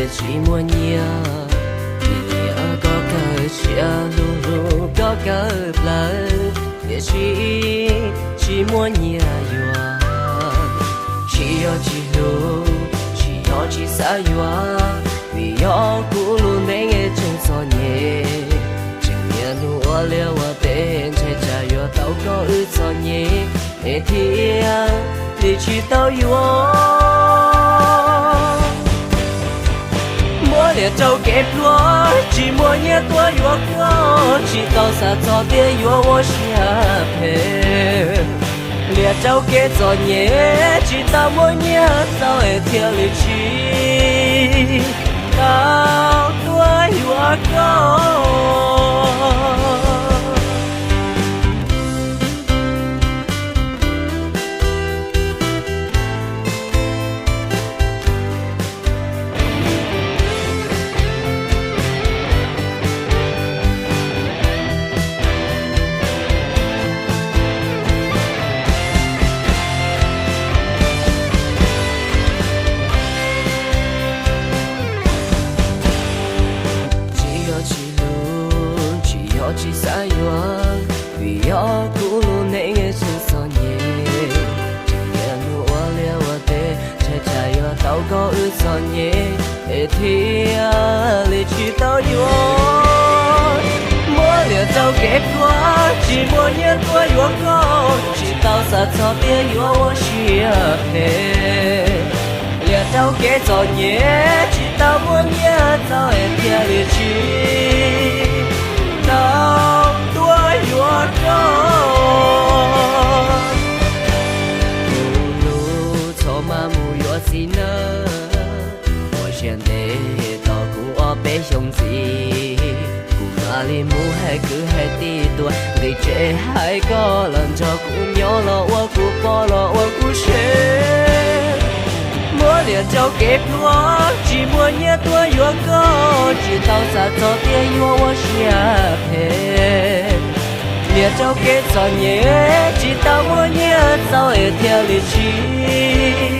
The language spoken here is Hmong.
Tsis muaj nyiaj, vim nyiam koj kawg, siab hlub hlub koj kawg plaws, tiam sis tsis muaj nyiaj yuav. Tsis yog tsis hlub, tsis yog tsis xav yuav, vim yog kuv lub neej tseem txom nyem, tseem nyiam hnub ua liaj ua teb, ntshai tsam yuav tau koj wb txom nyem, es thiaj li tsis tau yuav. Muab liam rau kev pluag, tsis muaj nyiaj tuaj yuav koj, tsis tau xav txog tias yuav ua siab phem. Liam rau kev txom nyem, tsis tau muaj nyiaj txaus es thiaj li tsis tau tuaj yuav koj. Tsis yog tsis hlub, tsis yog tsis xav yuav, vim yog kuv lub neej tseem txom nyem, tseem nyiam hnub ua liaj ua teb, ntshai tsam yuav tau koj wb txom nyem, es thiaj li tsis tau yuav. Muab liam rau kev pluag, tsis muaj nyiaj tuaj yuav koj, tsis tau xav txog tias yuav ua siab phem. Liam rau kev txom nyem, tsis tau muaj nyiaj txaus es thiaj li tsis tau tuaj yuav koj. Kuv hlub, txhob maj mus yuav txiv nawb. Ua siab ntev tos kuv ob peb xyoos ntxiv, kuv mam li mus hais kwv hais tij tuaj, nqis tsev hais koj los nrog kuv nyob, los ua kuv poj los ua kuv sev. Muab liam rau kev pluag, tsis muaj nyiaj tuaj yuav koj, tsis tau xav txog tias yuav ua siab phem. Liam rau kev txom nyem, tsis tau muaj nyiaj txaus es thiaj li tsis